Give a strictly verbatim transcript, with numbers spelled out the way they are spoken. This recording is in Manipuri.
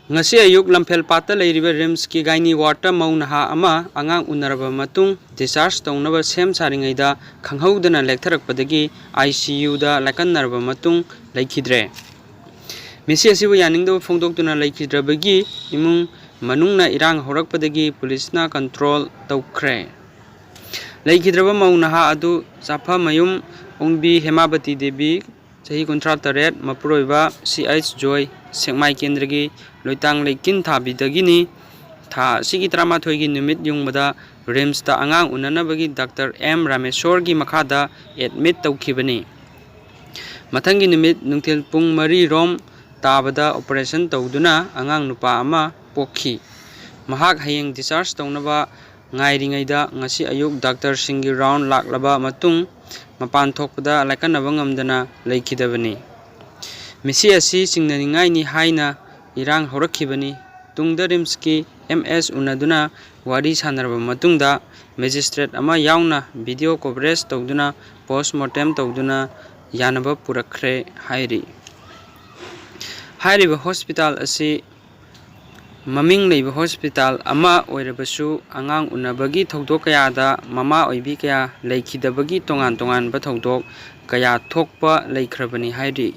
ꯉꯁꯤ ꯑꯌꯨꯛ ꯂꯝꯐꯦꯜ ꯄꯥꯠꯇ ꯂꯩꯔꯤꯕ ꯔꯤꯝꯁꯀꯤ ꯒꯥꯏꯅꯤ ꯋꯥꯔꯗꯇ ꯃꯧ ꯅꯍꯥ ꯑꯃ ꯑꯉꯥꯡ ꯎꯅꯔꯕ ꯃꯇꯨꯡ discharge ꯇꯧꯅꯕ ꯁꯦꯝ ꯁꯥꯔꯤꯉꯩꯗ ꯈꯪꯍꯧꯗꯅ ꯂꯦꯛꯊꯔꯛꯄꯗꯒꯤ ICUꯗ ꯂꯥꯏꯀꯠꯅꯔꯕ ꯃꯇꯨꯡ ꯂꯩꯈꯤꯗ꯭ꯔꯦ꯫ ꯃꯤꯁꯤ ꯑꯁꯤꯕꯨ ꯌꯥꯅꯤꯡꯗꯕ ꯐꯣꯡꯗꯣꯛꯇꯨꯅ ꯂꯩꯈꯤꯗ꯭ꯔꯕꯒꯤ ꯏꯃꯨꯡ ꯃꯅꯨꯡꯅ ꯏꯔꯥꯡ ꯍꯧꯔꯛꯄꯗꯒꯤ ꯄꯨꯂꯤꯁꯅ control ꯇꯧꯈ꯭ꯔꯦ꯫ ꯂꯩꯈꯤꯗ꯭ꯔꯕ ꯃꯧ ꯅꯍꯥ ꯑꯗꯨ ꯆꯥꯐꯃꯌꯨꯝ ꯑꯣꯡꯕꯤ ꯍꯦꯃꯥꯕꯇꯤ ꯗꯦꯕꯤ, ꯆꯍꯤ ꯀꯨꯟꯊ꯭ꯔꯥ ꯇꯔꯦꯠ, ꯃꯄꯨꯔꯣꯏꯕ ꯁꯤ ꯑꯩꯆ ꯖꯣꯏ, ꯁꯦꯛꯃꯥꯏ ꯀꯦꯟꯗ꯭ꯔꯒꯤ ꯂꯣꯏꯇꯥꯡ ꯂꯩꯀꯤꯟ ꯊꯥꯕꯤꯗꯒꯤꯅꯤ꯫ ꯊꯥ ꯑꯁꯤꯒꯤ ꯇꯔꯥꯃꯥꯊꯣꯏꯒꯤ ꯅꯨꯃꯤꯠ ꯌꯨꯡꯕꯗ ꯔꯤꯝꯁꯇ ꯑꯉꯥꯡ ꯎꯅꯅꯕꯒꯤ ꯗꯥꯛꯇꯔ ꯑꯦꯝ ꯔꯥꯃꯦꯁꯣꯔꯒꯤ ꯃꯈꯥꯗ admit ꯇꯧꯈꯤꯕꯅꯤ꯫ ꯃꯊꯪꯒꯤ ꯅꯨꯃꯤꯠ ꯅꯨꯡꯊꯤꯜ ꯄꯨꯡ ꯃꯔꯤ ꯔꯣꯝ ꯇꯥꯕꯗ operation ꯇꯧꯗꯨꯅ ꯑꯉꯥꯡ ꯅꯨꯄꯥ ꯑꯃ ꯄꯣꯛꯈꯤ꯫ ꯃꯍꯥꯛ ꯍꯌꯦꯡ discharge ꯇꯧꯅꯕ ꯉꯥꯏꯔꯤꯉꯩꯗ ꯉꯁꯤ ꯑꯌꯨꯛ ꯗꯥꯛꯇꯔꯁꯤꯡꯒꯤ round ꯂꯥꯛꯂꯕ ꯃꯇꯨꯡ ꯃꯄꯥꯟ ꯊꯣꯛꯄꯗ ꯂꯥꯏꯀꯠꯅꯕ ꯉꯝꯗꯅ ꯂꯩꯈꯤꯗꯕꯅꯤ꯫ ꯃꯤꯁꯤ ꯑꯁꯤ ꯆꯤꯡꯅꯅꯤꯡꯉꯥꯏꯅꯤ ꯍꯥꯏꯅ ꯏꯔꯥꯡ ꯍꯧꯔꯛꯈꯤꯕꯅꯤ꯫ ꯇꯨꯡꯗ ꯔꯤꯝꯁꯀꯤ ꯑꯦꯝ ꯑꯦꯁ ꯎꯅꯗꯨꯅ ꯋꯥꯔꯤ ꯁꯥꯟꯅꯔꯕ ꯃꯇꯨꯡꯗ magistrate ꯑꯃ ꯌꯥꯎꯅ video coverage ꯇꯧꯗꯨꯅ post mortem ꯇꯧꯗꯨꯅ ꯌꯥꯅꯕ ꯄꯨꯔꯛꯈ꯭ꯔꯦ ꯍꯥꯏꯔꯤ꯫ ꯍꯥꯏꯔꯤꯕ hospital ꯑꯁꯤ ꯃꯃꯤꯡ ꯂꯩꯕ hospital ꯑꯃ ꯑꯣꯏꯔꯕꯁꯨ ꯑꯉꯥꯡ ꯎꯅꯕꯒꯤ ꯊꯧꯗꯣꯛ ꯀꯌꯥꯗ ꯃꯃꯥ ꯑꯣꯏꯕꯤ ꯀꯌꯥ ꯂꯩꯈꯤꯗꯕꯒꯤ ꯇꯣꯉꯥꯟ ꯇꯣꯉꯥꯟꯕ ꯊꯧꯗꯣꯛ ꯀꯌꯥ ꯊꯣꯛꯄ ꯂꯩꯈ꯭ꯔꯕꯅꯤ ꯍꯥꯏꯔꯤ꯫